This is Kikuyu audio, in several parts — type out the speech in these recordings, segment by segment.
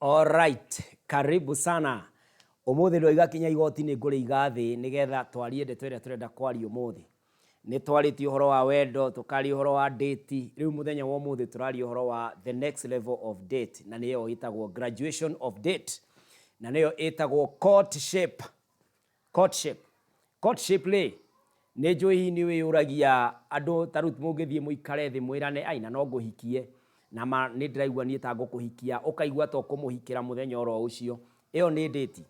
Alright, karibu sana. Ũmũthĩ ndwaiga kinya igoti nĩ ngũrĩiga thĩ nĩgetha twarie ndeto ĩrĩa tũrenda kwaria ũmũthĩ. Nĩ twarĩtie ũhoro wa wendo, tũkaria ũhoro wa date, rĩu mũthenya wa ũmũthĩ tũraria ũhoro wa the next level of date, na nĩyo ĩtagwo graduation of date, na nĩyo ĩtagwo courtship. Courtship. Courtship rĩ, nĩ njũĩ hihi nĩ wĩyũragia andũ ta rĩu mũngĩthiĩ mũikare thĩ mwĩrane ai na no ngũhikie, na ma nĩ ndĩraigua niĩ ta ngũkũhikia, ũkaigua ta ũkũmũhikĩra mũthenya oro ũcio, ĩyo nĩ date.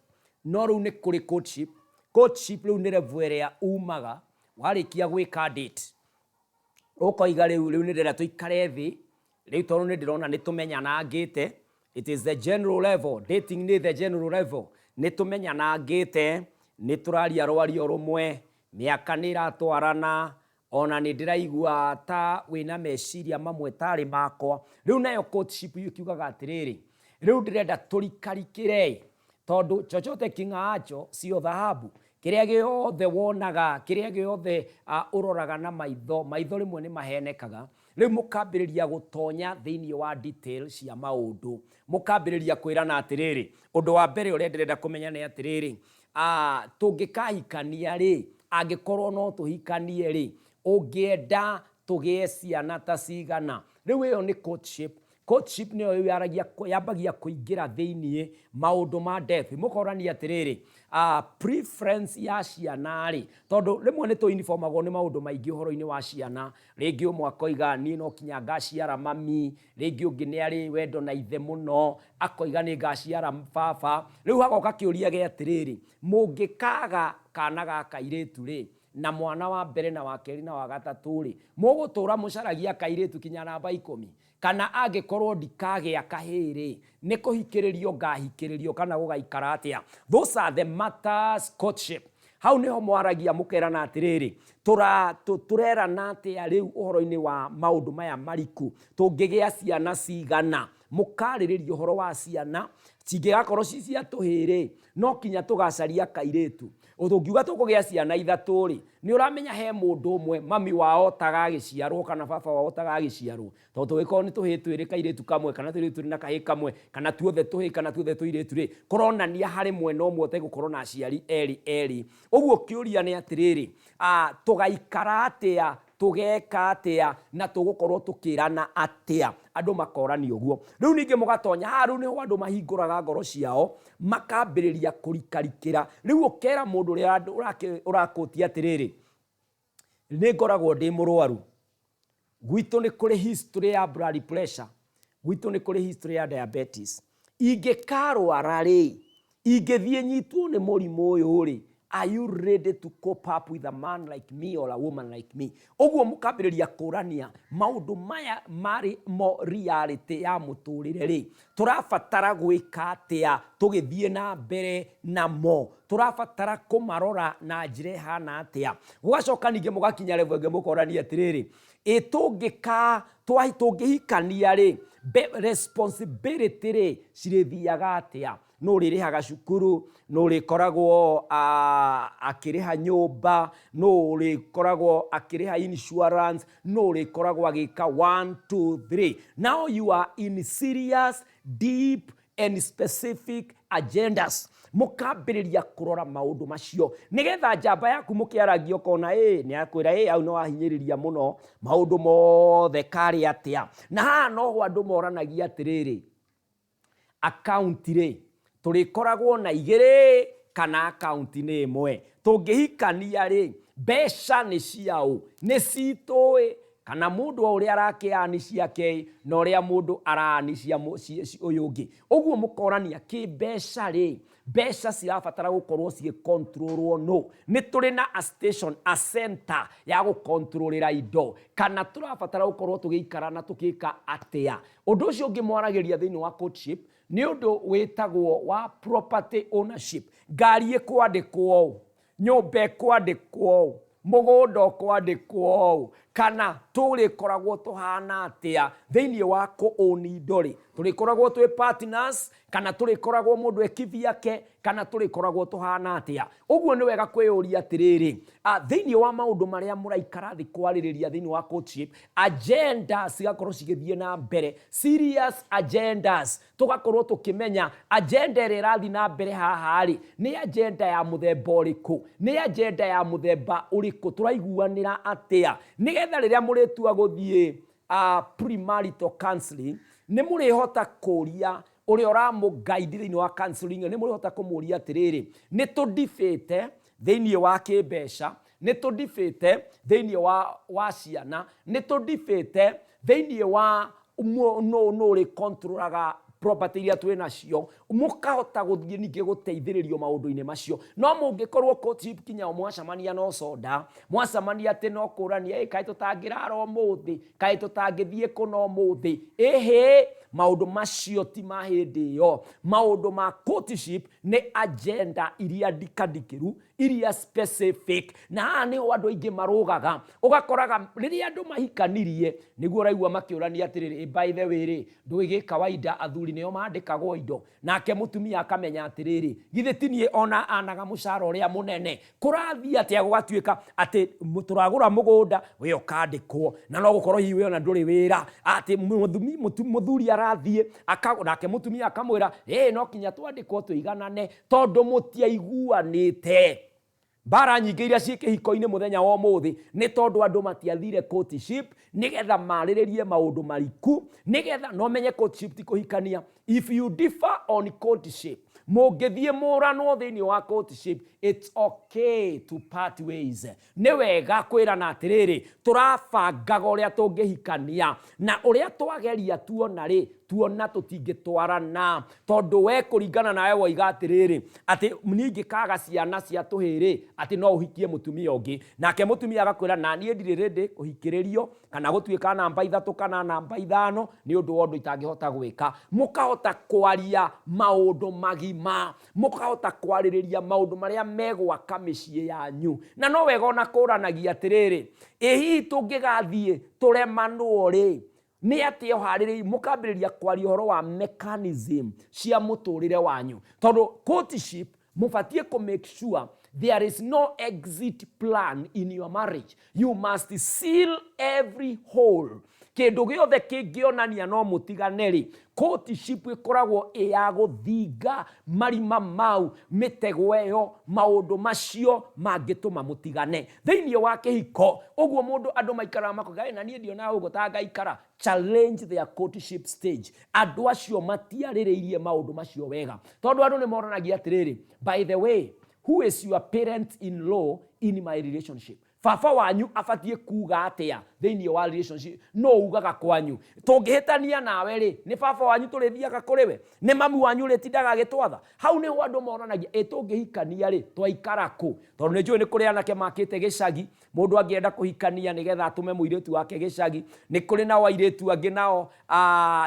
No rĩu nĩ kũrĩ courtship. Courtship rĩu nĩ level ĩrĩa umaga warĩkia gwĩka date, ũkoiga rĩu rĩu nĩ ndĩrenda tũikare thĩ, rĩu tondũ nĩ ndĩrona nĩ tũmenyanangĩte, it is the general level, dating nĩ the general level, nĩ tũmenyanangĩte, nĩ tũraria rwario rũmwe, mĩaka nĩ ĩratwarana, ona nĩ ndĩraigua ta wĩna meciria mamwe tarĩ makwa. Rĩu nayo courtship ĩkiugaga atĩrĩrĩ, rĩu ndĩrenda tũrikarikĩre, tondũ chochote king'aacho sio dhahabu. Kĩrĩa gĩothe wonaga, kĩrĩa gĩothe ũroraga na maitho, maitho rĩmwe nĩ mahenekaga. Rĩu mũkambĩrĩria gũtonya thĩinĩ wa detail cia maũndũ, mũkambĩrĩria kwĩrana atĩrĩrĩ, ũndũ wa mbere ũrĩa ndĩrenda kũmenya nĩ atĩrĩrĩ, tũngĩkahikania rĩ, angĩkorwo no tũhikanie rĩ, ũngĩenda tũgĩe ciana ta cigana. Rĩu ĩyo nĩ courtship. Courtship nĩyo yaragia, yambagia kũingĩra thĩiniĩ maũndũ ma depth. Mũkorania atĩrĩrĩ, preference ya ciana rĩ, tondũ rĩmwe nĩ tũinformagwo nĩ maũndũ maingĩ ũhoro-inĩ wa ciana. Rĩngĩ ũmwe akoiga niĩ no kinya ngaciara mami, rĩngĩ ũngĩ nĩ arĩ wendo na ithe mũno, akoiga nĩ ngaciara baba. Rĩu hagoka kĩũria gĩa atĩrĩrĩ, mũngĩkaga kana ga kairĩtu rĩ, na mwana wa mbere na wa kerĩ na wa gatatũ rĩ, mũgũtũra mũcaragia kairĩtu kinya namba 10? Kana angĩkorwo ndikagĩa kahĩĩ rĩ, nĩ kũhikĩrĩrio ngahikĩrĩrio kana gũgaikara atĩa? Those are the matters courtship. Hau nĩho mwaragia mũkerana atĩrĩrĩ, tũrerana atĩa rĩu ũhoro-inĩ wa maũndũ maya mariku, tũngĩgĩa ciana cigana, mũkarĩrĩria ũhoro wa ciana cingĩgakorwo ci cia tũhĩĩ rĩ, no kinya tũgacaria kairĩtu. Tũngiuga tũkũgĩa ciana ithatũ rĩ, nĩ ũramenya he mũndũ ũmwe mami wao tagagĩciarwo kana baba wao tagagĩciarwo, tondũ tũgĩkorwo nĩ tũhĩĩ twĩrĩ kairĩtu kamwe kana tũirĩtu twĩrĩ na kahĩĩ kamwe kana tuothe tũhĩĩ kana tuothe tũirĩtu rĩ, kũronania harĩ mwena ũmwe ũtegũkorwo na aciari erĩ erĩ. Ũguo kĩũria nĩ atĩrĩrĩ, tũgaikara atĩa, tũgeka atĩa, na tũgũkorwo tũkĩrana atĩa? Andũ makorania ũguo. Rĩu ningĩ mũgatonya haha, rĩu nĩho andũ mahingũraga ngoro ciao makambĩrĩria kũrikarikĩra. Rĩu ũkera mũndũ ũrĩa ũrakũtia atĩrĩrĩ, nĩ ngoragwo ndĩ mũrwaru, gwitũ nĩ kũrĩ history ya blood pressure, gwitũ nĩ kũrĩ history ya diabetes, ingĩkarwara rĩ, ingĩthiĩ nyitwo nĩ mũrimũ ũyũ rĩ, are you ready to cope up with a man like me or a woman like me? Ũguo mũkambĩrĩria kũrania maũndũ maya marĩ mo reality ya mũtũrĩre rĩ, tũrabatara gwĩka atĩa tũgĩthiĩ na mbere namo, tũrabatara kũmarora na njĩra ĩhana atĩa. Gũgacoka ningĩ mũgakinya level ĩngĩ mũkorania atĩrĩrĩ, ĩ tũngĩka tũngĩhikania rĩ, responsibility rĩ cirĩthiaga atĩa? Nũ ũrĩrĩhaga cukuru, nũ ũrĩkoragwo akĩrĩha nyũmba, nũ ũrĩkoragwo akĩrĩha insurance, nũ ũrĩkoragwo agĩka 1 2 3. Now you are in serious, deep and specific agendas. Mũkambĩrĩria kũrora maũndũ macio nĩgetha njamba yaku mũkĩaragia ũkona ĩ nĩ akwĩra ĩ au nĩ wahinyĩrĩria mũno maũndũ mothe karĩ atĩa. Na haha noho andũ moranagia atĩrĩrĩ, account rĩ tũrĩkoragwo na igĩrĩ kana account nĩ ĩmwe? Tũngĩhikania rĩ, mbeca nĩ ciaũ? Nĩ citũ ĩ kana mũndũ o ũrĩa arakĩani ciake na ũrĩa mũndũ arani cia ũyũ ũngĩ? Ũguo mũkorania kĩmbeca rĩ, mbeca cirabatara gũkorwo cigĩkontrolwo no nĩ tũrĩ na a station, a center ya gũkontrolĩra indo, kana tũrabatara gũkorwo tũgĩikara na tũgĩka atĩa? Ũndũ ũcio ũngĩ mwaragĩria thĩinĩ wa courtship nĩ ũndũ wĩtagwo wa property ownership. Ngari ĩkwandĩkwo ũũ, nyũmba ĩkwandĩkwo ũũ, mũgũnda ũkwandĩkwo ũũ, kana tũrĩkoragwo tũhana atĩa thĩinĩ wa kũũni indo rĩ? Tũrĩkoragwo twĩ partners kana tũrĩkoragwo mũndũ e kivyake, kana tũrĩkoragwo tũhana atĩa? Ũguo nĩ wega kwĩyũria atĩrĩrĩ, thĩinĩ wa maũndũ marĩa mũraikara thĩ kwarĩrĩria thĩinĩ wa courtship, agenda cigakorwo cigĩthiĩ na mbere, serious agendas, tũgakorwo tũkĩmenya agenda ĩrĩa ĩrathiĩ na mbere haha rĩ, nĩ agenda ya mũthemba ũrĩkũ, nĩ agenda ya mũthemba ũrĩkũ, tũraiguanĩra atĩa, nĩgetha rĩrĩa mũrĩtua gũthiĩ premarital counseling, nĩ mũrĩhota kũria ũrĩa ũramũguide thĩinĩ wa counseling, nĩ mũrĩhota kũmũria atĩrĩrĩ, nĩ tũndibĩte thĩinĩ wa kĩmbeca, nĩ tũndibĩte thĩinĩ wa ciana, nĩ tũndibĩte thĩinĩ wa nũ ũrĩ controlaga property iria twĩ nacio. Mũkahota gũthiĩ ningĩ gũteithĩrĩrio maũndũ-inĩ macio. No mũngĩkorwo courtship kinya mwacemania no soda, mwacemania atĩ no kũrania, ĩ kaĩ tũtangĩrara ũmũthĩ, kaĩ tũtangĩthiĩ kũna ũmũthĩ, ĩhĩ, maũndũ macio ti ma hĩndĩ ĩyo. Maũndũ ma courtship nĩ agenda iria ndikandikĩru, iria specific, na haha nĩho andũ aingĩ marũgaga. Ũgakoraga rĩrĩa andũ mahikanirie nĩguo ũraigua makĩũrania atĩrĩrĩ, by the way rĩ, ndũĩ gĩ kawaida athuri nĩo mandĩkagwo indo, nake mũtumia akamenya atĩrĩrĩ, githĩ ti niĩ ona anaga mũcara ũrĩa mũnene, kũrathiĩ atĩa gũgatuĩka atĩ tũragũra mũgũnda, we ũkandĩkwo, na no gũkorwo hihi we ona ndũrĩ wĩra, atĩ mũthuri arathiĩ nake mũtumia akamwĩra, ĩ no kinya twandĩkwo tũiganane, tondũ mũtiaiguanĩte. Mbara nyingĩ iria ciĩ kĩhiko-inĩ mũthenya wa ũmũthĩ nĩ tondũ andũ matiathire courtship nĩgetha marĩrĩrie maũndũ mariku, nĩgetha no menye courtship ti kũhikania. If you differ on courtship, mũngĩthiĩ mũranwo thĩinĩ wa courtship, it's okay to part ways. Nĩ wega kwĩrana atĩrĩrĩ, tũrabangaga ũrĩa tũngĩhikania, na ũrĩa twageria tuona rĩ, tuona tũtingĩtwarana, tondũ we kũringana nawe woiga atĩrĩrĩ, atĩ niĩ ingĩkaga ciana cia tũhĩrĩ, atĩ no ũhikie mũtumia ũngĩ, nake mũtumia agakwĩra na niĩ ndirĩ ready kũhikĩrĩrio kana gũtuĩka namba 3 kana namba 5 nĩ ũndũ wa ũndũ itangĩhota gwĩka. Mũkahota kwaria maũndũ magima, mũkahota kwarĩrĩria maũndũ marĩa megwaka mĩciĩ yanyu. Na no wega ona kũranagia atĩrĩrĩ, ĩ hihi tũngĩgathiĩ tũremanwo rĩ, nĩ atĩa ũharĩrĩirie? Mũkambĩrĩria kwaria ũhoro wa mechanism cia mũtũrĩre wanyu, tondũ courtship mũbatiĩ kũ make sure there is no exit plan in your marriage. You must seal every hole. Kĩndũ gĩothe kĩngĩonania no mũtigane rĩ, courtship ĩkoragwo ĩ ya gũthinga marima mau, mĩtego ĩyo, maũndũ macio mangĩtũma mũtigane thĩinĩ wa kĩhiko. Ũguo mũndũ andũ maikaraga makoiga, na niĩ ndionaga ũguo ta ngaikara. Challenge their courtship stage. Andũ acio matiarĩrĩirie maũndũ macio wega, tondũ andũ nĩ moranagia atĩrĩrĩ, by the way, who is your parent in law in my relationship? Baba wanyu abatiĩ kuga atĩa thĩinĩ wa relationship? No ugaga kwanyu tũngĩhĩtania nawe rĩ, nĩ baba wanyu tũrĩthiaga kũrĩ we, nĩ mami wanyu ũrĩtindaga agĩtwatha? Hau nĩho andũ moranagia, ĩ tũngĩhikania rĩ, twaikara kũ? Tondũ nĩ njũĩ nĩ kũrĩ anake makĩte gĩcagi, mũndũ angĩenda kũhikania nĩgetha atũme mũirĩtu wake gĩcagi. Nĩ kũrĩ nao airĩtu angĩ nao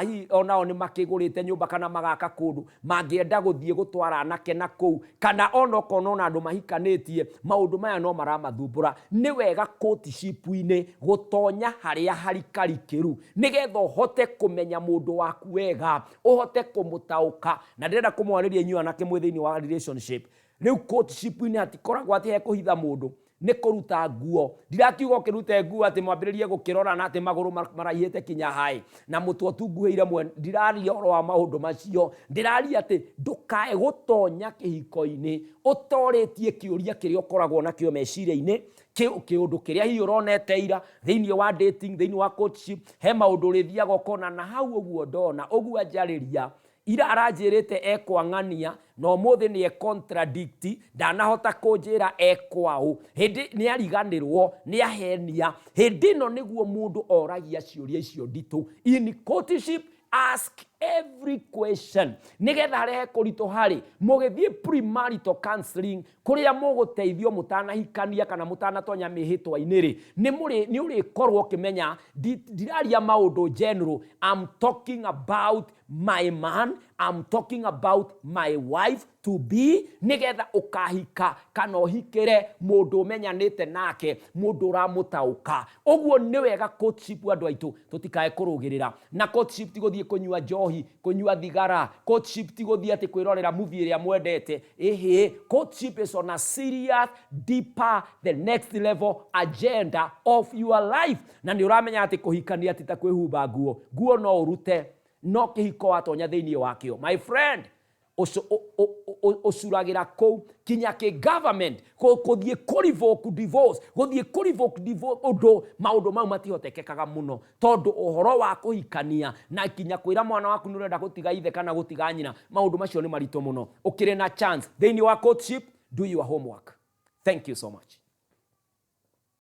hihi onao nĩ makĩgũrĩte nyũmba kana magaka kũndũ, mangĩenda gũthiĩ gũtwara anake na kũu, kana ona okorwo ona andũ mahikanĩtie, maũndũ maya no maramathumbũra. Nĩ wega courtship-inĩ gũtonya harĩa harikarikĩru, nĩgetha ũhote kũmenya mũndũ waku wega, ũhote kũmũtaũka. Na ndĩrenda kũmwarĩria inyuĩ anake mwĩ thĩinĩ wa relationship rĩu, courtship-inĩ hatikoragwo atĩ hekũhitha mũndũ, nĩ kũruta nguo. Ndirakiuga ũkĩrute nguo atĩ mwambĩrĩrie gũkĩrora na atĩ magũrũ maraihĩte kinya haĩ na mũtwe ũtunguhĩire mwe. Ndiraria ũhoro wa maũndũ macio, ndĩraria atĩ ndũkae gũtonya kĩhiko-inĩ ũtorĩtie kĩũria kĩrĩa ũkoragwo nakĩo meciria-inĩ, kĩũndũ kĩrĩa hihi ũronete ira thĩinĩ wa dating, thĩinĩ wa courtship. He maũndũ ũrĩthiaga ũkona na hau ũguo ndona ũguo anjarĩria ira, aranjĩrĩte ekwang'ania, na ũmũthĩ nĩ contradict, ndanahota kũnjĩra ekwaũ, hĩndĩ nĩ ariganĩrwo, nĩ ahenia. Hĩndĩ ĩno nĩguo mũndũ oragia ciũria icio nditũ. In courtship, ask every question, nĩgetha harĩa hekũritũ harĩ mũgĩthiĩ premarital counseling, kũrĩa mũgũteithio mũtanahikania kana mũtanatonya mĩhĩtwa-inĩ rĩ, nĩ ũrĩkorwo ũkĩmenya ndiraria maũndũ general. I'm talking about my man, I'm talking about my wife to be, nĩgetha ũkahika kana ũhikĩre mũndũ ũmenyanĩte nake, mũndũ ũramũtaũka. Ũguo nĩ wega courtship, andũ aitũ, tũtikae kũrũgĩrĩra. Na courtship ti gũthiĩ kũnyua njohi, kũnyua thigara. Courtship ti gũthiĩ atĩ kwĩrorera movie ĩrĩa mwendete. Ĩhĩ, courtship is on a serious, deeper, the next level agenda of your life. Na nĩ ũramenya atĩ kũhikania ti ta kwĩhumba nguo. Nguo no ũrute, no kĩhiko watonya thĩinĩ wakĩo, my friend, ũcuragĩra kũu kinya kĩ government kũthiĩ kũ revoke divorce, gũthiĩ kũ revoke divorce, ũndũ maũndũ mau matihotekekaga mũno, tondũ ũhoro wa kũhikania na kinya kwĩra mwana waku nĩ ũrenda gũtiga ithe kana gũtiga nyina, maũndũ macio nĩ maritũ mũno. Ũkĩrĩ na chance thĩinĩ wa courtship, do your homework. Thank you so much.